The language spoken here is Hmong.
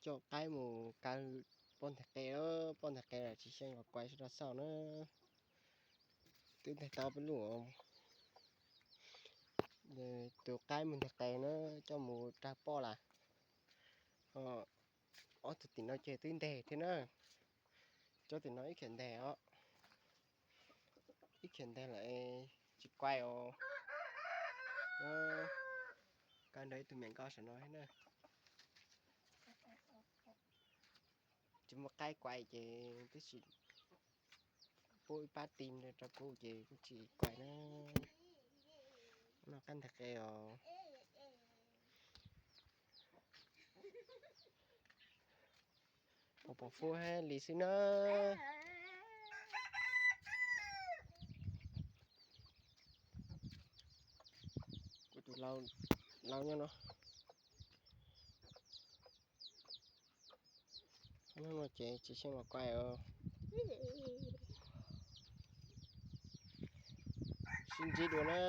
Coj qaib mus kaw poj ntag qe, poj ntag qe lawm tsis xyeej los kuaib sawv daws xauj na. Twb nteg tau peb lub. Tus qaib mus nteg qe na, coj mus rau poj lawm. Ob tug tim no ces twb nteg thiab na. Cov tim no ib khiav nteg os. Ib khiav nteg lawm tsis kuaib os. Kaw nrog ib tug me nkauj saum no thiab na. Tsis muaj qaib kuaib ces twb tsis pub ib pab ti rau kuv ces kuv tsis kuaib na. Noj qaib nteg qe os. Pom pom fuab hab li xwb na. Kuv tus lau nyob no. Hnub no ces tsis xyeej los kuaib os. Sib ntsib dua na.